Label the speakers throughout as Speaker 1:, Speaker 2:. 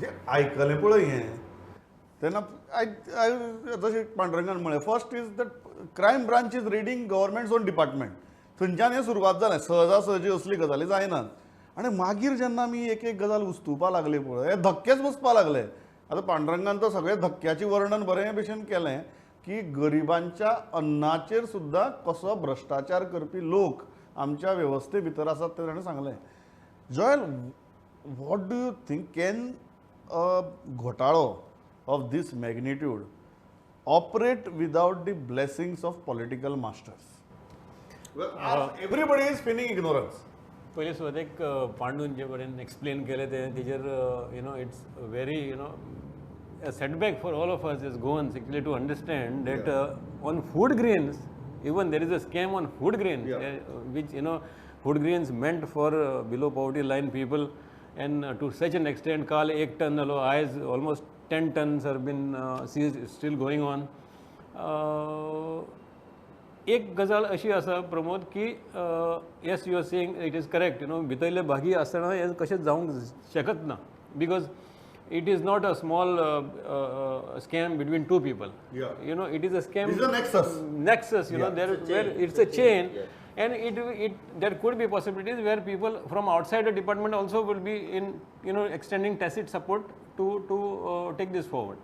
Speaker 1: जे आयकलें पळय हें तेन्ना I I जशें पांडुरंगान म्हळें, first is that crime branch is raiding government's own department. थंयच्यान हें सुरवात जालें. सहजासहजी असली गजाली जायनात. आनी मागीर जेन्ना आमी एक एक गजाल उस्तुवपा लागली पळय, हे धक्केच बसपा लागले. आतां पांडुरंगान तर सगळें धक्क्याचें वर्णन बरें भशेन केलें की गरिबांच्या अन्नाचेर सुद्दां कसो भ्रश्टाचार करपी लोक आमच्या वेवस्थे भितर आसात तें ताणें सांगलें. Joel, what do you think, can a घोटाळो of this magnitude operate without the blessings of political masters? Everybody is feigning ignorance.
Speaker 2: पयलीं सुरवातेक पांडून जे बरें एक्सप्लेन केलें तें तेजेर it's very a setback for all of us as Goans actually to understand that on food grains, even there is a scam on food grains, which food grains meant for below poverty line people, and to such an extent, काल 1 ton जालो, आयज almost 10 tons have been seized, still going on. एक गजाल अशी आसा प्रमोद की yes, you are saying it is correct, भितरले भागी आसतना हें कशेंच जावंक शकत ना, because it is not a small scam between two people. It is a scam.
Speaker 1: It's a nexus.
Speaker 2: Nexus, there where it's a chain, and it there could be possibilities where people from outside the department also will be in, extending tacit support to take this forward.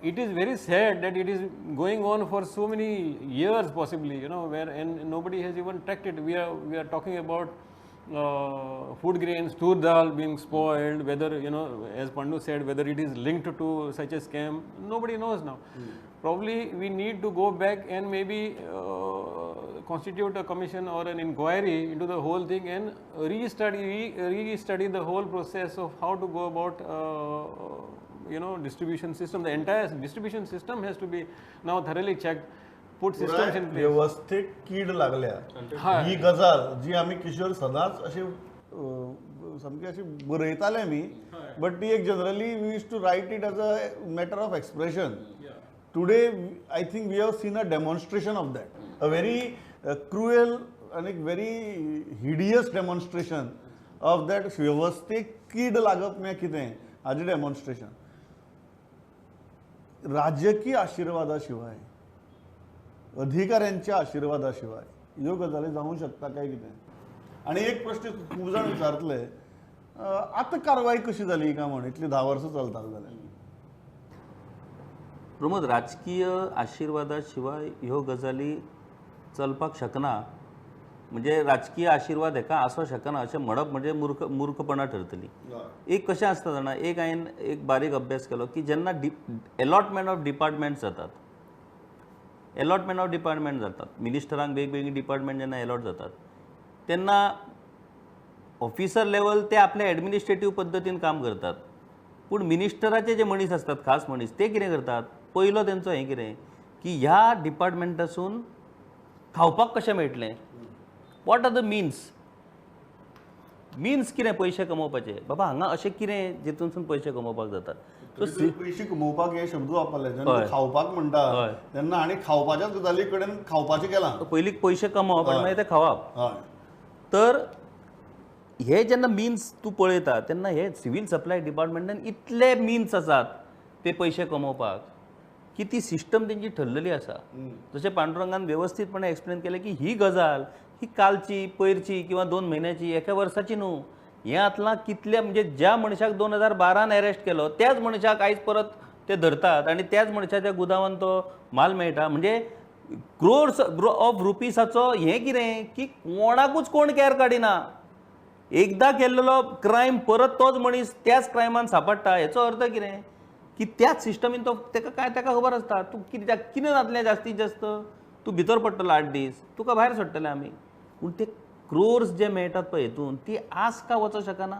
Speaker 2: It is very sad that it is going on for so many years possibly, where and nobody has even tracked it. We are talking about food grains, tur dal being spoiled, whether, as Pandu said, whether it is linked to such a scam, nobody knows now. Probably we need to go back and maybe constitute a commission or an inquiry into the whole thing and re-study the whole process of how to go about distribution system. The entire distribution system has to be now thoroughly checked. Put systems in place.
Speaker 1: व्यवस्थेक कीड लागल्या ही गजाल जी आमी किशोर सदांच अशी सामकी अशी बरयताले आमी, बट ती एक generally we use to write it as a matter of expression. Today I think we have seen a demonstration of that, a very cruel आनी very hideous demonstration of that. वेवस्थेक कीड लागप म्हळ्यार कितें हाजें डेमॉन्स्ट्रेशन. राजकीय आशिर्वादा शिवाय, अधिकाऱ्यांच्या आशिर्वादा शिवाय ह्यो गजाली जावंक शकता काय कितें? आनी एक प्रश्न खूब जाण विचारतले, आतां कारवाय कशी जाली काय म्हण, इतली 10 वर्सां चलता जाल्यार.
Speaker 3: प्रमोद, राजकीय आशिर्वादा शिवाय ह्यो गजाली चलपाक शकना. म्हणजे राजकीय आशिर्वाद हेका आसूं शकना अशें म्हणप म्हणजे मूर्खपणा ठरतली. एक कशें आसता जाणा, एक हांवें एक बारीक अभ्यास केलो की जेन्ना एलॉटमेंट ऑफ डिपार्टमेंट्स जातात, एलॉटमेंट ऑफ डिपार्टमेंट जातात, मिनिस्टरांक वेगवेगळी डिपार्टमेंट जेन्ना एलॉट जातात तेन्ना ऑफिसर लेवल ते आपल्या एडमिनिस्ट्रेटीव पद्दतीन काम करतात, पूण मिनिस्टराचे जे मनीस आसतात, खास मनीस, ते कितें करतात, पयलो तेंचो हें कितें की ह्या डिपार्टमेंटासून खावपाक कशें मेळटलें, what are the means, means कितें पयशे कमोवपाचे, बाबा हांगा अशें कितें जितूनसून पयशे कमोवपाक जातात.
Speaker 1: पयशे कमोवपाक हे शब्द वापरले, जेन्ना खावपाक म्हणटा तेन्ना आनी खावपाच्याच गजाली कडेन खावपाचें केलां,
Speaker 3: पयलीं पयशे कमोवप आनी मागीर ते खावप. तर हे जेन्ना मिन्स तूं पळयता तेन्ना हे सिवील सप्लाय डिपार्टमेंटान इतले मिन्स आसात ते पयशे कमोवपाक की ती सिस्टम तेंची ठरलेली आसा. जशें पांडुरंगान वेवस्थीतपणे एक्सप्लेन केलें की ही गजाल ही कालची, पयरची किंवा 2 म्हयन्याची, एका वर्साची न्हू. हें आतलां कितल्या म्हणजे ज्या मनशाक 2012 अरेस्ट केलो त्याच मनशाक आयज परत ते धरतात आनी त्याच मनशाच्या गुदावान तो माल मेळटा. म्हणजे क्रोर्स ऑफ रुपीसाचो हें कितें की कोणाकूच कोण कॅर काडिना. एकदां केल्लो क्रायम परत तोच मनीस त्याच क्रायमान सापडटा. हेचो अर्थ कितें की त्याच सिस्टमीन तो तेका काय तेका खबर आसता तूं कितें कितें जातलें, जास्तीत जास्त तूं भितर पडटलो 8 दीस, तुका भायर सोडटले आमी. पूण ते क्रोर्स जे मेळटात पळय हेतून ती आस का वचोंक शकना.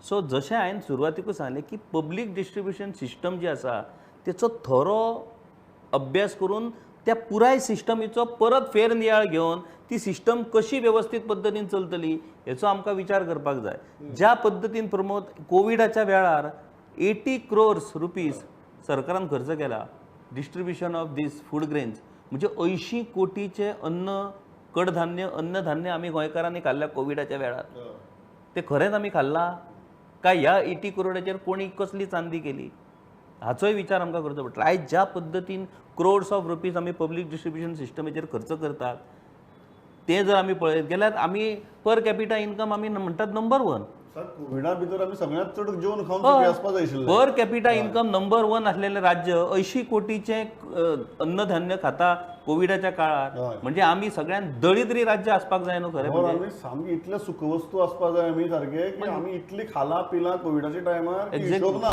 Speaker 3: सो जशें हांवें सुरवातीकूच सांगलें की पब्लीक डिस्ट्रिब्युशन सिस्टम जी आसा तेचो थरो अभ्यास करून त्या पुराय सिस्टमीचो परत फेरनियाळ घेवन ती सिस्टम कशी वेवस्थीत पद्दतीन चलतली हेचो आमकां विचार करपाक जाय. ज्या पद्दतीन प्रमोद कोविडाच्या वेळार 80 क्रोर्स रुपीज सरकारान खर्च केला distribution of these food grains, म्हणजे 80 कोटीचे अन्न कडधान्य अन्नधान्य आमी गोंयकारांनी खाल्ल्या कोविडाच्या वेळार. ते खरेंच आमी खाल्लां? काय ह्या 80 करोडाचेर कोणी कसली चांदी केली हाचोय विचार आमकां करचो पडटलो. आयज ज्या पद्दतीन क्रोड्स ऑफ रुपीज आमी पब्लीक डिस्ट्रिब्युशन सिस्टमीचेर खर्च करतात ते जर आमी पळयत गेल्यार आमी पर कॅपिटा इन्कम आमी म्हणटात नंबर 1.
Speaker 1: कोविडा भितर आमी सगळ्यात चड जेवण खावन सुखी आसपा जाय आशिल्लें.
Speaker 3: पर कॅपिटा इन्कम नंबर 1 आसलेलें राज्य 80 कोटीचें अन्नधान्य खाता कोविडाच्या काळार, म्हणजे आमी सगळ्यांत दळिद्री राज्य आसपाक जाय न्हू खरें.
Speaker 1: आमी सामकी इतले सुखवस्तू आसपा जाय आमी सारके की आमी इतली खाला पिला कोविडाच्या टायमार, हिशोब ना.